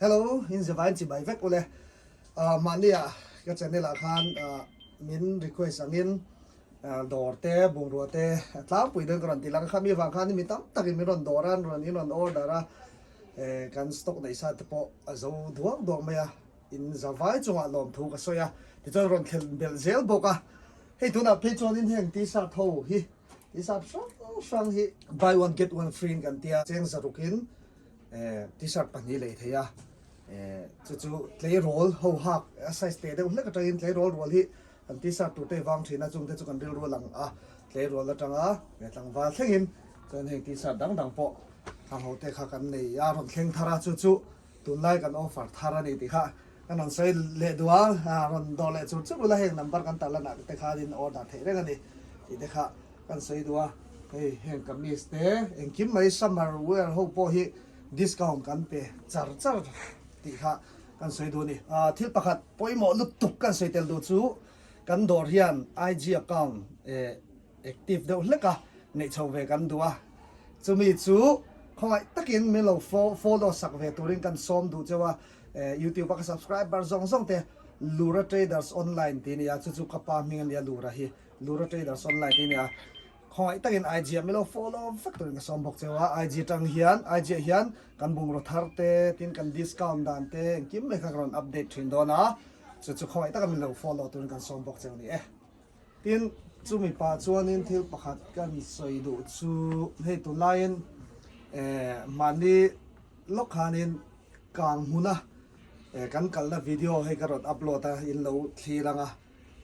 Hello, in zevain chibai vek ule. Mahnia ka channel ah khan min request angin dawr te, bungrua te tlangpui dawn ka rawn ti lang a, khami vang khan mi tam takin min rawn dawr a, an rawn in rawn order a, kan stock neih sa te pawh a zo duak duak mai a, in zavai chungah lawmthu ka sawi a, tichuan rawn thlen belh zel bawk a. Hei tunah phei chuanin heng t-shirt ho hi t-shirt hrang hrang hi buy one get one free in kan tia cheng zarukin t-shirt pahnih lei thei a chu chu tleirawl ho hak a size teh deuh hlek atangin tleirawl rual hi an t-shirt tur te vang thin a chungte chu kan rilru a lang a tleirawl atanga tlangval thlengin chuan heng t-shirt dang dang pawh hang ho te kha kan nei a rawn thleng thar a chu chu tunlai kan offer thar a ni tih kha Kan rawn sawi leh duh a, rawn dawh leh chur chur ula heng number kan tarlan ah te khan in order theih reng a ni tih te kha kan sawi duh a. Hei heng kamis te engkim mai summer wear ho pawh hi discount kan pe char char tih kha kan sawi duh a ni. Thil pakhat pawimawh lutuk kan sawi tel duh chu kan dawr hian IG account eh Active deuh hlek a, neih chho ve kan duh a, chumi chu khawngaih takin min lo follow sak ve turin kan sawm duh cheu a, YouTube a ka subscriber zawng zawng te Lura Traders Online tih a ni a, chu chu ka pa hming a nia Lura hi, Lura Traders Online tih a ni a, khawngaih takin IG ah min lo follow vek turin ka sawm bawk cheu a, IG atang hian IG ah hian kan bungraw thar te tin kan discount dan te engkim mai kha ka rawn update thin dawn a, chu chu khawngaih taka min lo follow turin kan sawm bawk cheu a ni e. Tin, chumi pah chuanin thil pakhat kan sawi duh chu hei tunlaiin mahni lawk khanin kang hmuna kan kalna video hei ka rawn upload a, in lo thlir ang a.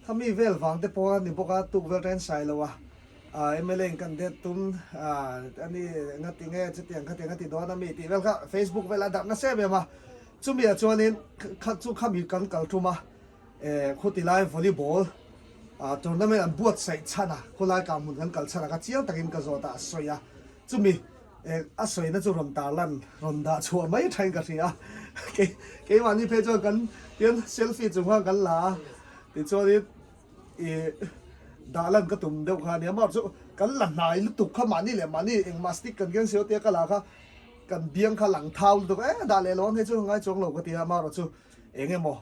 Khami vel vang te pawh a ni bawk a, tuk vel ṭain sai lo a, mla in kan det tum a ni engati nge chutiang khatiang a ti dawn a mi tih vel kha Facebook velah a darh nasa em em a. Chumi ah chuanin kha chu khami kan kal tum a. Khuti lai volleyball tournament an buatsaih chhan a, khawlai kang hmun kan kal chhan a kha chiang takin ka zawt a, a sawi a. Chumi a sawina chu rawn tarlan, rawn dah chhuah mai thain ka hria a. Keimahni phei chuan kan tian selfie chung khan kan la a, tichuanin ih dah lan ka tum deuh kha a nia. Amaherawhchu chu kan la hnai lutuk kha mahni leh mahni engmah stick kan keng si lo tia ka la kha kan biang kha lang thau lutuk a, e dah leh lo ang hei chu ngai chuang lo ka ti a, amaherawhchu chu eng emaw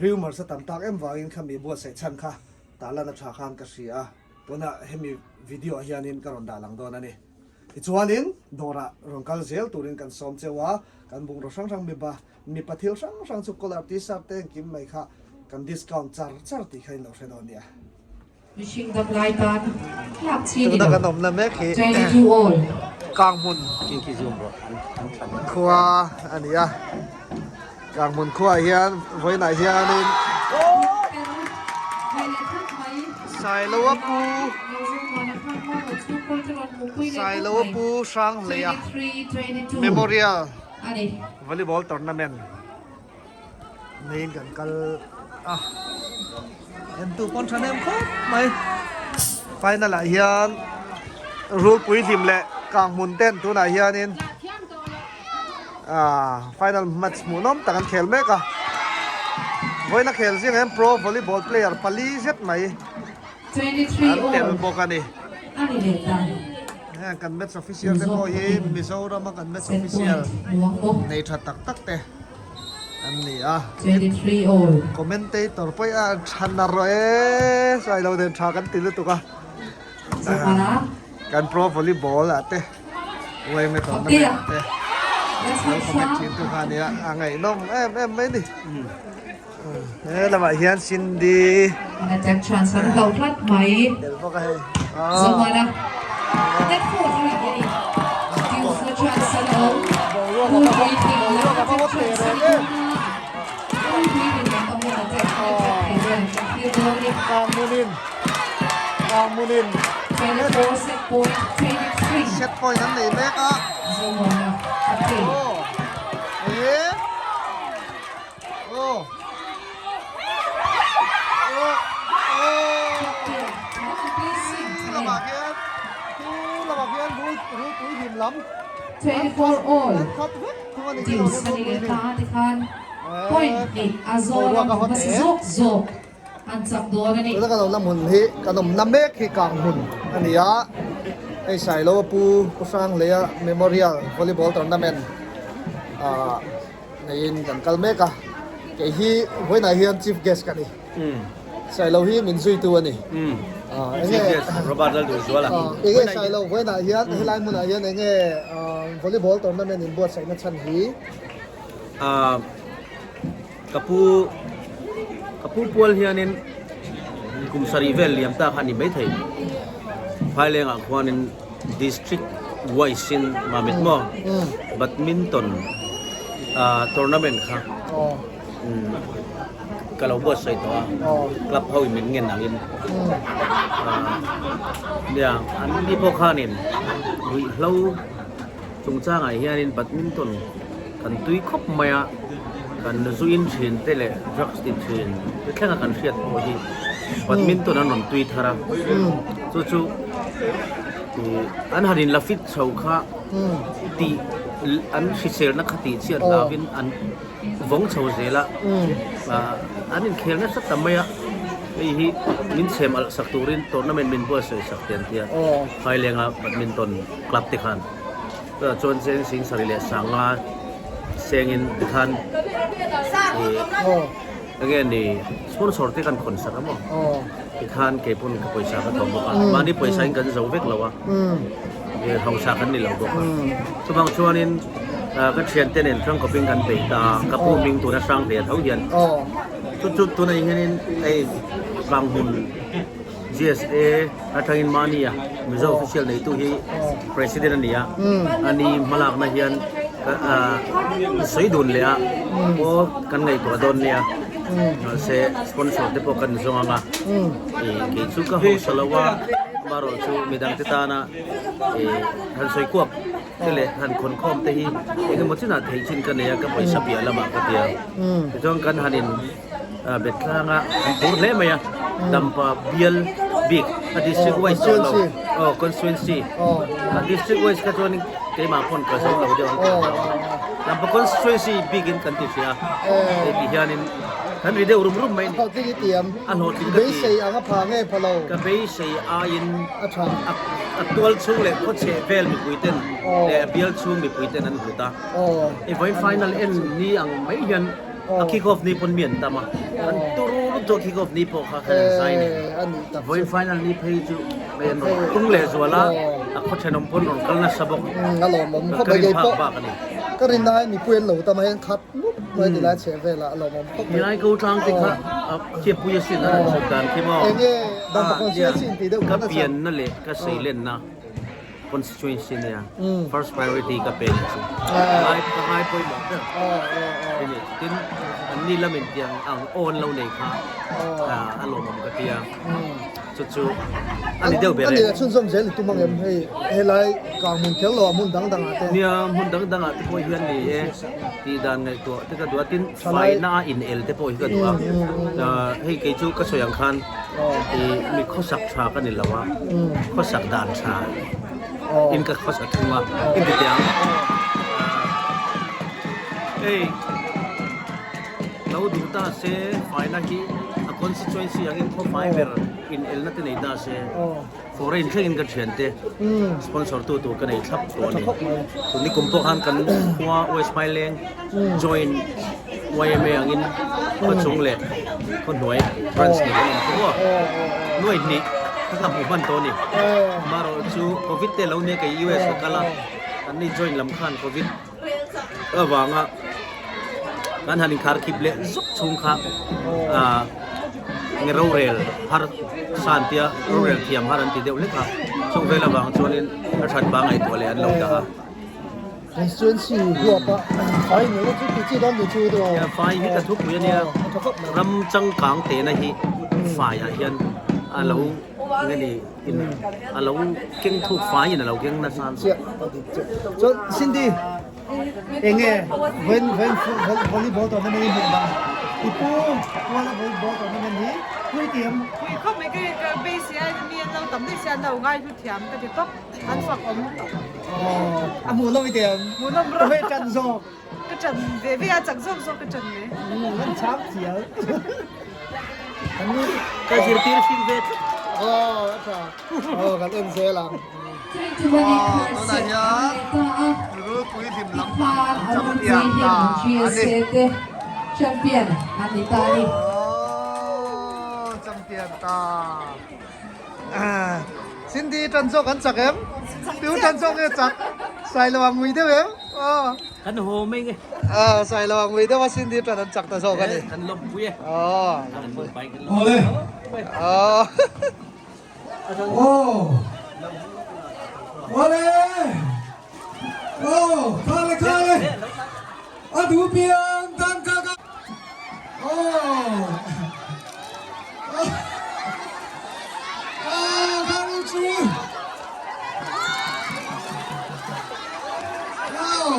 Rumours a tam tak em vangin khami buatsaih chhan kha tarlan a tha khan ka hria a, tunah hemi video ah hianin ka rawn dah lang dawn a ni. Tichuanin dawrah rawn kal zel turin kan sawm cheu a, kan bungraw hrang hrang mipa mipa thil hrang hrang chu collar t-shirt te engkim mai kha kan discount char char tih kha in lo hre dawn nia. Mihring dam lai tan tlak chi ni Tuna lo. kan awmna mek hi 22 all. Kanghmun khua a ni a, Kanghmun khuaah hian vawiinah hianin Sailoa pu Sailoa pu Hranghleia Memorial Volleyball Tournament Neiin kan kal a, entu pawn tha hnem khawp mai. Final ah hian Rulpui hlim leh kang hmun ten tunah hianin ah final match hmuhnawm tak an khel mek a. Vawiin a khel zingah hian pro volleyball player pali zet mai an tel bawk a ni. Heng kan match official te pawh hi Mizoram a kan match official nei tha tak tak te an ni a. Commentator pawh hi a tha na rawh e sawi lo nen tha kan ti lutuk a. Kan pro volleyball ah te uaime tournament ah te lo comment thin tu kha a nia a ngaihnawm em em mai ni. He lamah hian Cindy An attack chance an hlo tlat mai. Tel bawk a hei. Zohmana net fourth a ni a ni. Deuce na chance an awm. Rulpui hlim lam attack chance a ni dawn a. Rulpui hlim lam awmin attack an attack thei dawn an kan thlir dawn a ni. Kangmunin Kangmunin 24 set point 23. Set point an nei mek a. Zohmana a play. Oh. Eh. Aw. Aw. Aw. Khi lamah khian khi lamah khian rul rulpui hlim lam 24 all an khat vek thung a ni khi lamah Deuce khian a ni rulpui leh hlim ta tikhan point hnih a zawn boruak a hawt hmasa hle. zawk zawk an chak dawn a ni. Tuna kan awmna hmun hi kan awmna mek hi kang hmun a ni a, hei Sailoa Pu Pu Hranghleia Memorial Volleyball Tournament ah. neiin kan kal mek a, kei hi vawiinah hian chief guest ka ni. Sailo hi min zuitu a ni. Chief guest Robert Lalduhzuala. Enge Sailo vawiinah hian helai hmunah hian enge volleyball tournament in buatsaihna chhan hi? Ka pu ka pu pual hianin kum sarih vel liam ta kha a ni maithei. Phailengah khuanin district wise in mamit maw badminton tournament kha ka lo buatsaih tawh a, club ho in min ngen angin nia an ni pawh khanin ruihhlo chungchangah hianin badminton kan tui khawp mai a, kan zu in thin te leh drugs ti thin te thlenga kan hriat pawh hi badminton an rawn tui thar a, chu chu ih an han in la fit chho kha tih an hriselna kha tih chhiat hlauvin an vawng chho zel a, ah an inkhel nasa ta mai a, hei hi min chhem alh sak turin tournament min buatsaih sak te an tia, Phailenga badminton club te khan. Chutah chuan cheng sing sarih leh sanga sengin tikhan ih enge ni sponsor te kan khawn sak a maw tikhan kei pawn ka pawisa ka thawm bawk a mahni pawisa in kan zo vek lo a ih hausa kan ni lo bawk a chuvang chuanin ka thiante nen tangkawpin kan bei ta a ka pu hming tuna hrang hle tho hian chu chu tunah hianin hei vanghmun. GSA atangin mahnia Mizo official neitu hi President a ni a, ani hmalakna hian sawi dun leh a, aw kan ngaihtuah dawn nia, mahse sponsor te pawh kan zawng ang a, kei chu ka hausa lo a, amaherawh chu midang te tana han sawi kuak te leh han khawnkhawm te hi engemaw chinah theih chin ka nei a, ka pawisa piah lamah ka ti a, tichuan kan han in. Bet tlanga an phur hle mai a, Dampa bial bik a district wise chuan lo aw constituency a district wise kha chuan keimah pawn ka zo lo deuh ang tih a Dampa constituency bik in kan ti hria hei ti hianin kan ri deuh rum rum mai a ni a hlawhtling ka ti ka beisei aiin a tual chhung leh khawchheh vel mipui ten leh a bial chhung mipui ten an hlut a hei vawiin final en ni ang mai hian A kick off ni pawn mi an tam a, an turu lutuk a kick off ni pawh kha khan an zai nen. Vawiin final ni phei chu hei an rawn tung leh zual a, a khaw thenawm pawn rawn kal nasa bawk. A lawmawm khawp mai kei pawh. Bak a ni. Ka rin lai mipui an lo tam a hian khat mup mai ti lai chheh velah a lawmawm khawp mai. Nilai ko tlang te kha a khiapui asin a han chhut dan khi maw. Enge dam pakhat hriat chin tih deuh Ka pianna leh ka seilenna. Constituency nia first priority ka pe ni chu ngai ka ngai pawimawh ber a ni tin an ni lamin tiang ang aw an lo nei kha a lawmawm ka tia chu chu a ni deuh ber e. Ani chhunzawm zel i tum ang em hei helai kang hmun kher lo ah hmun dang dang ah te. Nia hmun dang dang ah te pawh hian ni e tih dan ngaihtuah te ka duh a tin faina a in el te pawh hi ka duh a hei kei chu ka sawi ang khan Ih mi khawsak tha ka ni lo a, khawsak dan tha in ka khawsak thung a, in ti teh ang. Hei lo duh ta se faina hi a constituency angin khaw fai ber in elna te nei ta se foreign thlengin ka thian te sponsor tu tur ka nei thlap tawh a ni. Tun nikum pawh khan kan khua West Phaileng Joint yma angin khaw chung leh khaw hnuai branch nei an awm tho a, nuai hnih kha ka hmuh hman tawh a ni. Amaherawh chu Covid te lo nia kei US ka kal a, an ni joint lam khan Covid avanga kan han inkhar khip leh zuk chhung kha ah nge rorel har san tia rorel thiam har an ti deuh hlek a, chung vel avang chuanin a that pangngai tawh leh an lo dah a. Constituency huap a fai ni chu ti chi dawn ni chu tu Ya fai hi ka thu pui ania ram changkang te na hi fai ah hian a lo nge ni in a lo keng thuk fai in a lo keng nasa chiah a dik chiah chuan Cindy enge vawiin vawiin volleyball tournament hi hmuh dan i pu kuala volleyball tournament hi pui tiam pui khawp mai ka beisei a mi an lo tam daih sia an lo ngai hlu thiam ka ti tawp. An fak awm. A hmuh nawm i tiang. Hmuh nawm rawh. Ka ṭan zawk. Ka ṭan ve ve a chak zawk zawk ka ṭan ve. An chhang thial. Ka zirtir hrim ve tlat. Aw a ṭha. Aw kan en zel ang. Aw tunah hian Rulpui hlim lampang champion ta a ni. Aww champion ta. Cindy tan zawk an chak em? Tu tan zawk nge chak? Sailo ang ngui deuh em? Aw. Kan haw mai nge. Aw Sailo ang ngui deuh a Cindy tan an chak ta zawk a ni. Kan lawmpui e. Aw. Kan lawmpui kan Awle. Aw. Aw. Awle. Aw khale khale. A duh piang tan ka ka. Aw. Aw khang chu. Aw.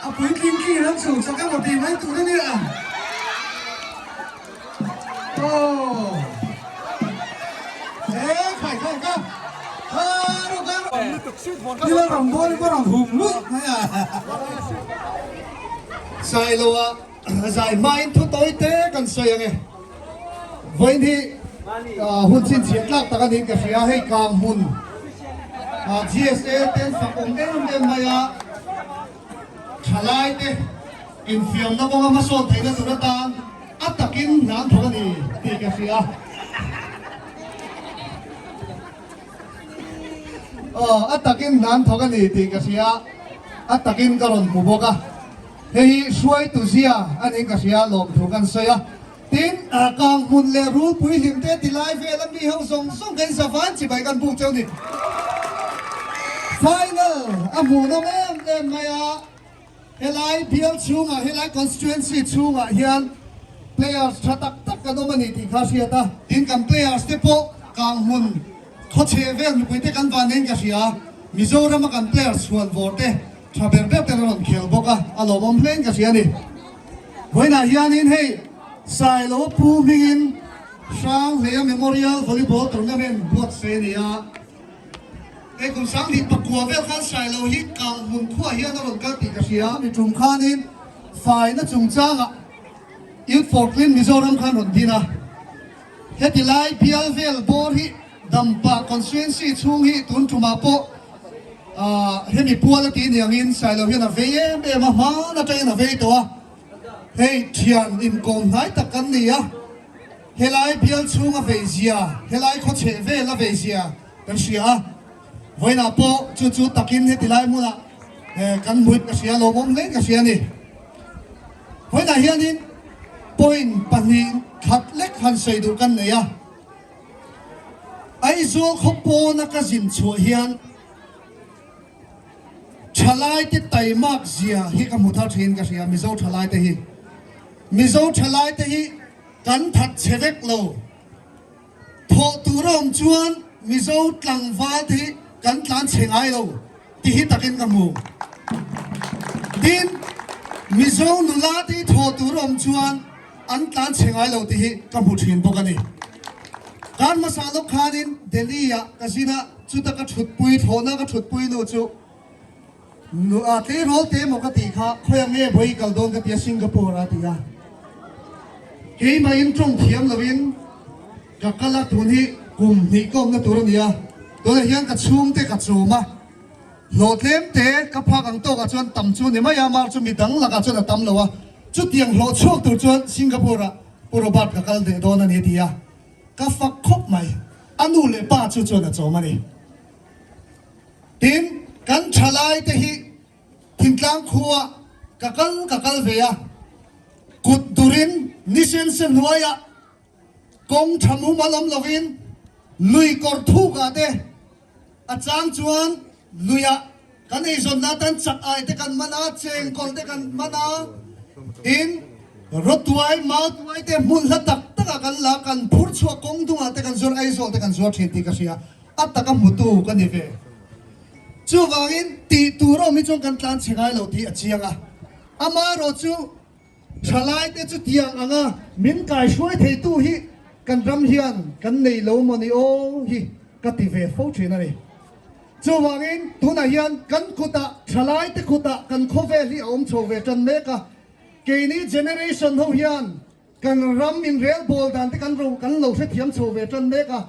A puitling khi ram chhuk chak emaw tih mai tur a nia. Sailoa zai hmain thu tawi te kan sawi ang e. Vawiin hi hun chhinchhiah tlak tak a niin ka hria. Hei kang hmun GSA ten fak awm em em mai a. Thalaite infiamna kawnga hmasawn theihna tur atan a takin hna an thawk a ni tih ka hria. Aw, a takin hna an thawk a ni tih ka hria, a takin ka rawn hmu bawk a. Hei hi hruaitu zia a niin ka hria, lawmthu kan sawi a. Tin, kang hmun leh rulpui hlim te ti lai vel a mi ho zawng zawng kha in zavan chi mai kan buk cheu ni. Final a hmuhnawm em em mai a, helai bial chhungah, helai constituency chhungah hian players tha tak tak kan awm a ni tih kha a hriat a. Tin, kan players te pawh kang hmun khawchhe vel mipui te kan van niin ka hria, Mizoram a kan players chhuan vawr te tha ber ber ten a rawn khel bawk a, a lawmawm hle in ka hria a ni. Vawiinah hianin hei Sailo Pu hmingin Hranghleia Memorial Volleyball Tournament buatsaih a ni a. Hei kum sanghnih pakua vel khan Sailo hi Kanghmun khuaah hian a rawn kal tih ka hria. Mi tum khanin faina chungchangah Youth for Clean Mizoram khan rawn din a. Heti lai bial vel bawr hi Dampa constituency chhung hi tun tumah pawh hemi pual a tih niangin Sailo hian a vei em em a, hman atangin a vei tawh a. Hei thian inkawm hnai tak kan ni a, helai bial chhung a vei zia, helai khawchheh vel a vei zia kan hria a. Vawiinah pawh chu chu takin heti lai hmunah kan hmuih ka hria, lawmawm hle ka hria a ni. Vawiinah hianin point 2 khat lek han sawi duh kan nei a. Aizawl khaw pawna ka zin chhuah hian thalaite taimak zia hi ka hmu thar thin ka hria, Mizo thalaite hi. Mizo thalaite hi kan that chhe vek lo. Thawh tur a awm chuan Mizo tlangval te hi kan tlan chhe ngai lo tih hi takin ka hmu. Tin, Mizo nula te hi thawh tur a awm chuan an tlan chhe ngai lo tih hi ka hmu thin bawk a ni. Kan hmasa lawk khanin Delhi ah ka zin a, chuta ka thutpui, thlawhna ka thutpui nu chu nu ah tleirawl te emaw ka tih kha khawiah nge vawi kal dawn ka ti a, Singapore ah a ti a. Keimahin tawng thiam loin ka kal a, tun hi kum hnih ka awmna tur a ni a, tunah hian ka chhungte ka chawm a, Hlawh tlem te ka phak ang tawkah chuan tam chu ni mai a, mar chu mi dang lakah chuan a tam lo a, chutiang hlawh chhuak tur chuan Singapore ah Pu Robert ka kal deh dawn a ni ti a, ka fak khawp mai. A nu leh pa chu chuan a chawm a ni. Tin, kan thalai te hi thingtlang khua ka kal ka kal ve a, kut durin ni sen se hnuaiah kawng tha mumal awm lovin lui kawr thukah te, A chang chuan luiah kan eizawnna atan chak ai te kan man a, chengkawl te kan man a, tin rawtuai, mautuai te hmun hla tak takah kan la, kan phur chhuah kawng dungah te kan zuar, Aizawl te kan zuar thin tih ka hria, a taka hmutu ka ni ve. Chuvangin tih tur awm hi chuan kan tlan chhe ngai lo tih a chiang a, amaherawhchu Thalaite chu tiang anga min kaihruai theitu hi kan ram hian kan nei lo maw ni aw hi ka ti ve fo thin a ni. Chuvangin tunah hian kan kutah thalaite kutah kan khawvel hi a awm chho ve tan mek a, keini generation ho hian kan ram inrelbawl dan te kan ro kan lo hrethiam chho ve tan mek a.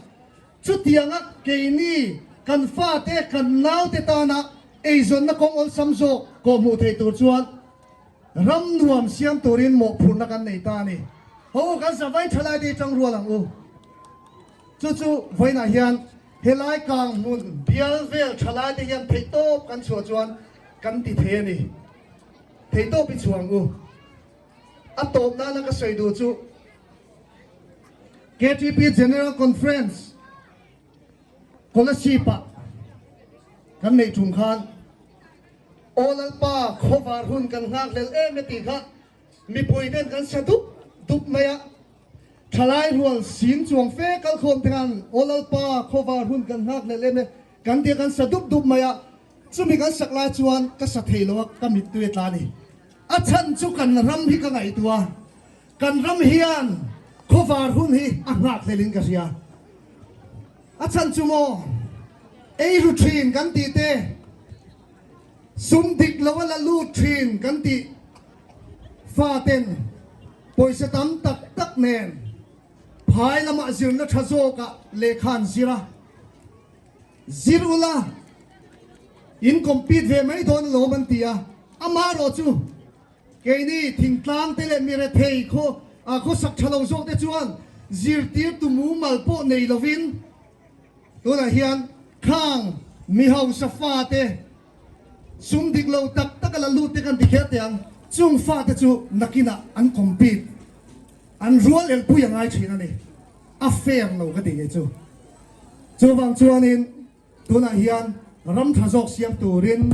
Chutianga keini kan fate, kan naute tana eizawnna kawng awlsam zawk kawhhmuh theih tur chuan ram nuam siam turin mawhphurhna kan nei ta a ni. Ho u, kan zavai thalaite hi tang rual ang u. Chu chu vawiinah hian helai kang hmun bial vel thalaite hian theihtawp kan chhuah chuan kan ti thei a ni. Theihtawp i chhuah ang u. A tawp nana ka sawi duh chu KTP General Conference Kolasib ah kan neih tum khan Aw Lalpa khawvar hun kan nghakhlel em e tih kha mipui ten kan sa dup dup mai a. Thalai rual sing chuang fe kalkhawm te khan Aw Lalpa khawvar hun kan nghakhlel em e kan tia kan sa dup dup mai a. Chumi kan sak lai chuan ka sa thei lo a, ka mittui a tla a ni. A chhan chu kan ram hi ka ngaihtuah a, kan ram hian khawvar hun hi a nghak hlelin ka hria. A chhan chu maw ei ru thin kan tih te, sum dik lo a la lut thin kan tih faten pawisa tam tak tak nen phai lamah zirna tha zawkah lehkha an zir a. Zir ula, in compete ve mai dawn alawm an ti a, amaherawh chu keini thingtlang te leh mi rethei khaw khawsak tha lo zawk te chuan zirtirtu mumal pawh nei lovin tunah hian khang mi hausa fate sum dik lo tak tak a la lut te kan ti kher teh ang, chung fate chu nakinah an compete an rual elpui a ngai thin a ni. A fair lo ka ti ngei chu. Chuvang chuanin tunah hian ram tha zawk siam turin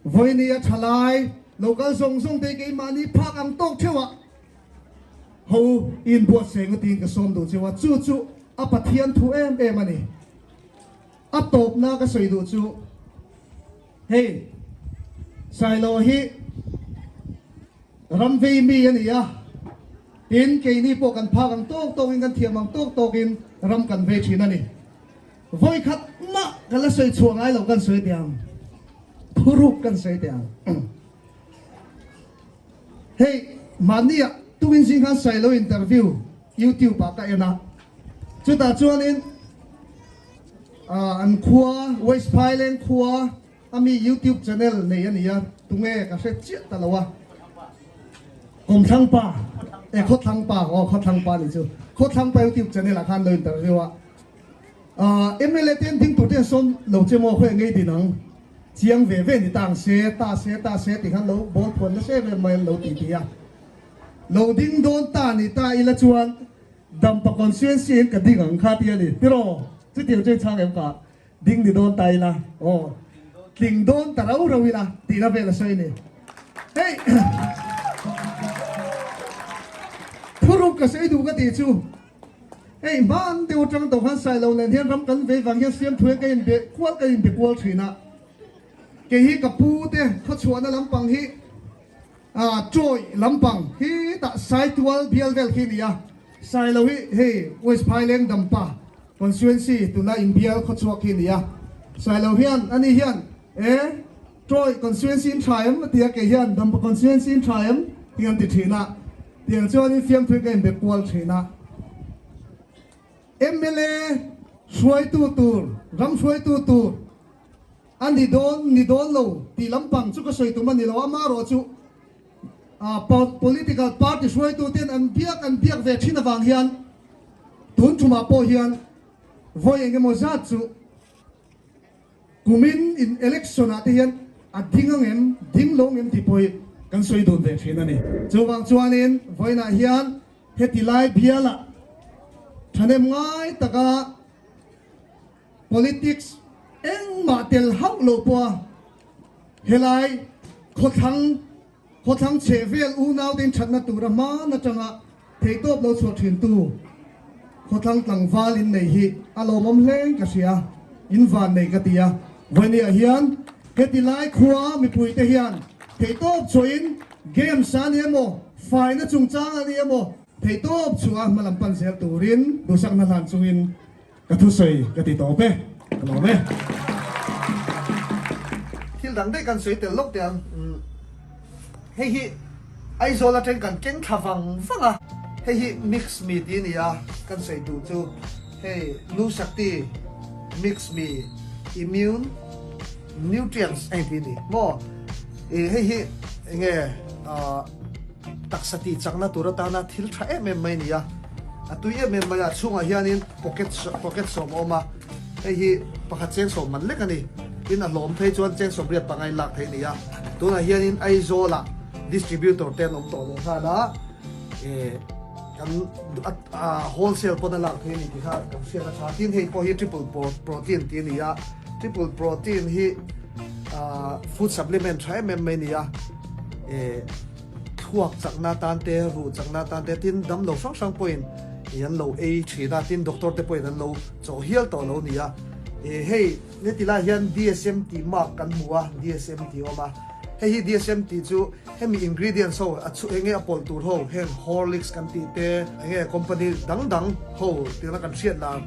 vawinia thalai lo kal zawng zawng te keimahni phak ang tawk theuhah ho inbuatsaih ngawtin ka sawm duh cheu a, chu chu a Pathian thu em em a ni. A tawpna ka sawi duh chu hei Sailo hi ram vei mi a ni a, tin keini pawh kan phak ang tawk tawkin kan thiam ang tawk tawkin ram kan vei thin a ni. Vawi khat mah ka la sawi chhuah ngai lo kan sawi teh ang, thuruk kan sawi teh ang. Hei mahnia tukin zing khan Sailo interview YouTube ah ka en a, chutah chuanin an khua West Phailen khua a mi YouTube channel nei a ni a, tunge ka hre chiah ta lo a, Kawmthlang pa e Khawthlang pa aw Khawthlang pa ni chu Khawthlang pa YouTube channel ah khan lo interview a, MLA te an ding tur te an sawm lo che maw khawi ngei din ang chiang ve ve ni ta ang se ta se ta se ti khan lo bawl phuan nasa em em mai an lo ti ti a. Lo ding dawn ta ni ta ila chuan Dampa constituency in ka ding ang kha ti a ni tiraw? Chutiang chu i chhang em ka ding ni dawn ta ila aw tling dawn ta rau rau ila tihna vel a sawi a ni. Hei thuruk ka sawi duh ka tih chu hei hman deuh atang tawh khan Sailo nen hian ram kan vei vang hian siamthu hian ka inbe kual ka inbe kual thin a, kei hi ka pu te khawchhuahna lampang hi A chawi lampang hi tah Saitual bial vel khi a ni a, Sailo hi hei West Phaileng Dampa constituency tuna inbial khawchhuak khi a ni a, Sailo hian ani hian e Chawi constituency in tha em a ti a, kei hian Dampa constituency in tha em tih an ti thin a, tiang chuanin fiamthui ka inbe kual thin a. Mla hruaitu tur, ram hruaitu tur A ni dawn, ni dawn lo tih lampang chu ka sawi tum a ni lo, amaherawh chu political party hruaituten an biak an biak ve thin avang hian tun tumah pawh hian vawi eng emaw zat chu kumin in election ah te hian a ding ang em, ding lo ang em tih pawh hi kan sawi dun ve thin a ni. Chuvang chuanin vawiinah hian heti lai bialah thahnem ngai taka Politics engmah tel hauh lo pawha helai khawthlang khawthlang chhe vel unaute in thatna tura hman atanga theihtawp lo chhuah thintu khawthlang tlangval in nei hi a lawmawm hleng ka hria, in van nei ka ti a. Vawinia hian heti lai khua mipuite hian theihtawp chhuahin games a ni emaw, faina chungchang a ni emaw theihtawp chhuah a hmalam pan zel turin duhsakna hlan chungin Ka thusawi ka ti tawp e, ka lawm e. Thil dang daih kan sawi tel lawk teh ang. Hei hi Aizawl atang kan keng thla vang vang a, hei hi mix mi ti a ni a, kan sawi duh chu hei Nu Shakti. Mix Me Immune Nutrients a inti a ni maw? Ih hei hi enge ah taksa tih chakna tur atana thil tha em em mai a ni a, a tui em em mai a, chhungah hianin pocket pocket sawm a awm a, hei hi pakhat cheng sawm man lek a ni, tin a hlawm phei chuan cheng sawm riat pangai lak theih a ni a, tunah hianin Aizawlah distributor te an awm tawh leh nghal a, eh kan a wholesale pawn a lak thei a ni tih kha kan hriat a tha. Tin hei pawh hi triple protein tih a ni a, triple protein hi food supplement tha em em mai a ni a, eh thluak chakna tan te, ruh chakna tan te, tin damlo hrang hrang pawhin ih an lo ei thin a, tin doctor te pawhin an lo chawh hial tawh lo a ni a. Eh hei heti lai hian DSM tih mark kan hmu a, DSM tih a awm a, hei hi DSM tih chu Hemi ingredients ho a chu enge a pawlh tur ho heng Horlicks kan tih te enge company dang dang ho tirna kan hriat lar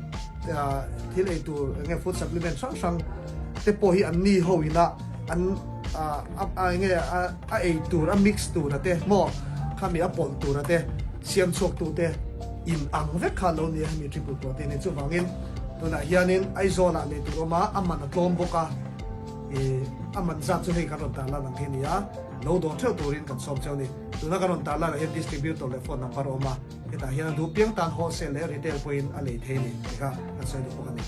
thil ei tur enge food supplement hrang hrang te pawh hi an ni ho ina an a enge a ei tur a mix tur a te maw khami a pawlh tur a te siam chhuak tu te in ang vek kha lo nia hemi triple protein hi chuvangin tunah hianin Aizawl ah lei tur awm a a man a tlawm bawk a. Ih, a man zat chu hei kan rawn tarlan ang hi a ni a, lo dawr theuh turin kan sawm cheu a ni. Tuna kan rawn tarlan ah hian distributor leh phone number a awm a, hetah hian a duh piang tan wholesale leh retail pawhin a lei thei a ni tih kha kan sawi duh bawk a ni.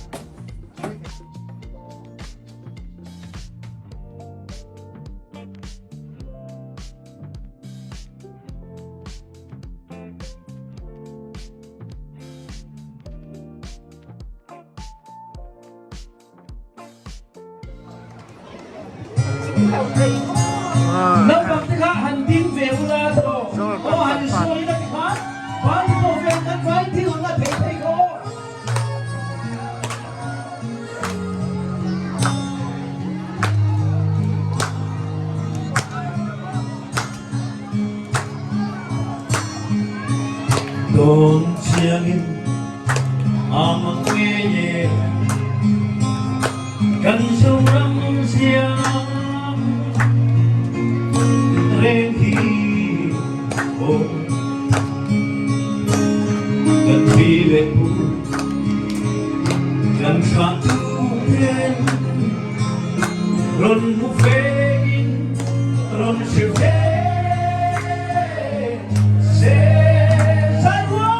Naupang te kha han ding ve ula tawh aw han sawi ila tikhan vai pawh vel kan vai thil ang a thei thei kha aw. Dawn chiangin a mang ngei e kan Zoram siam reng hi aw kan pi leh pu kan thlah tu ten rawn hmu ve in rawn hre ve se zai ruo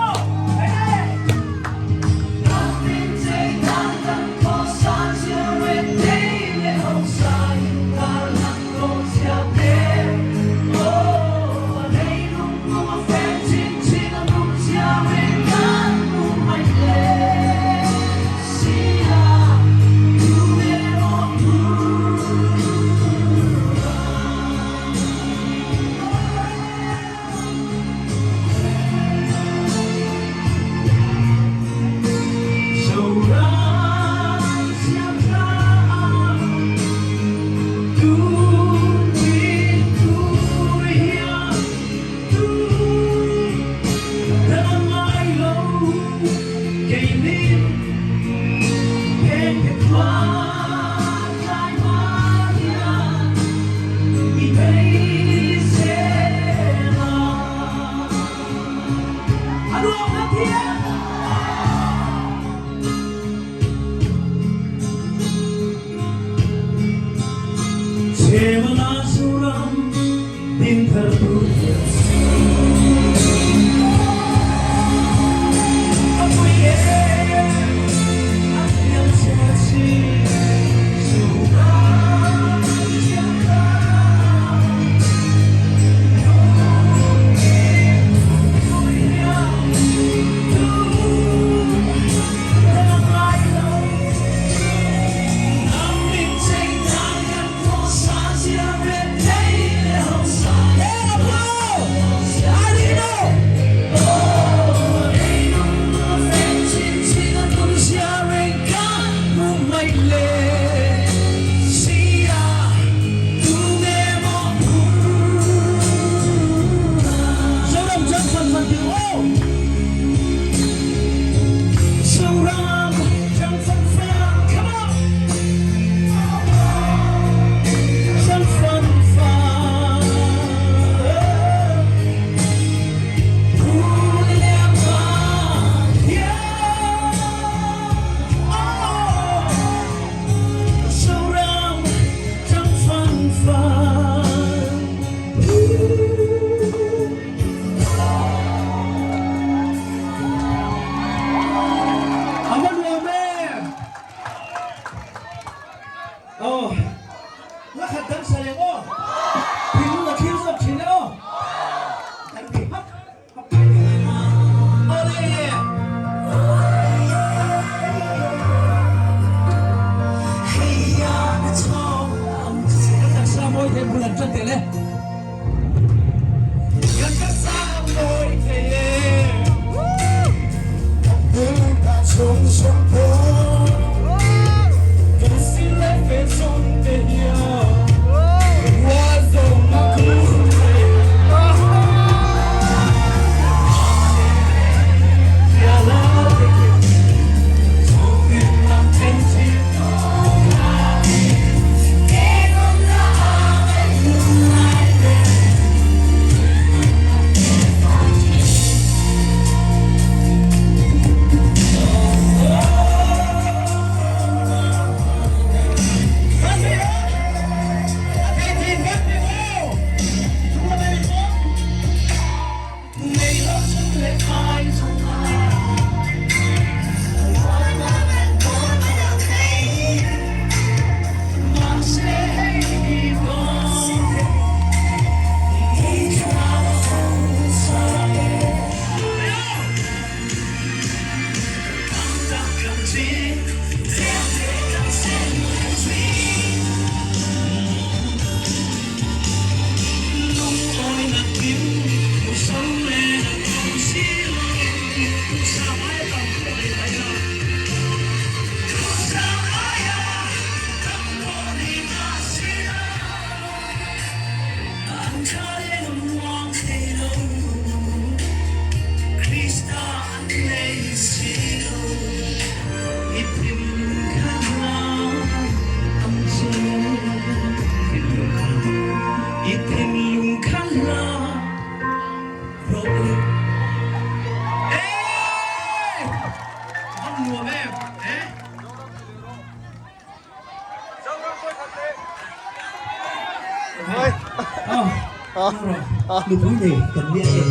Nupui nei kan nia e.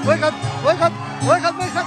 Vawikhat, vawikhat, vawikhat, vawikhat.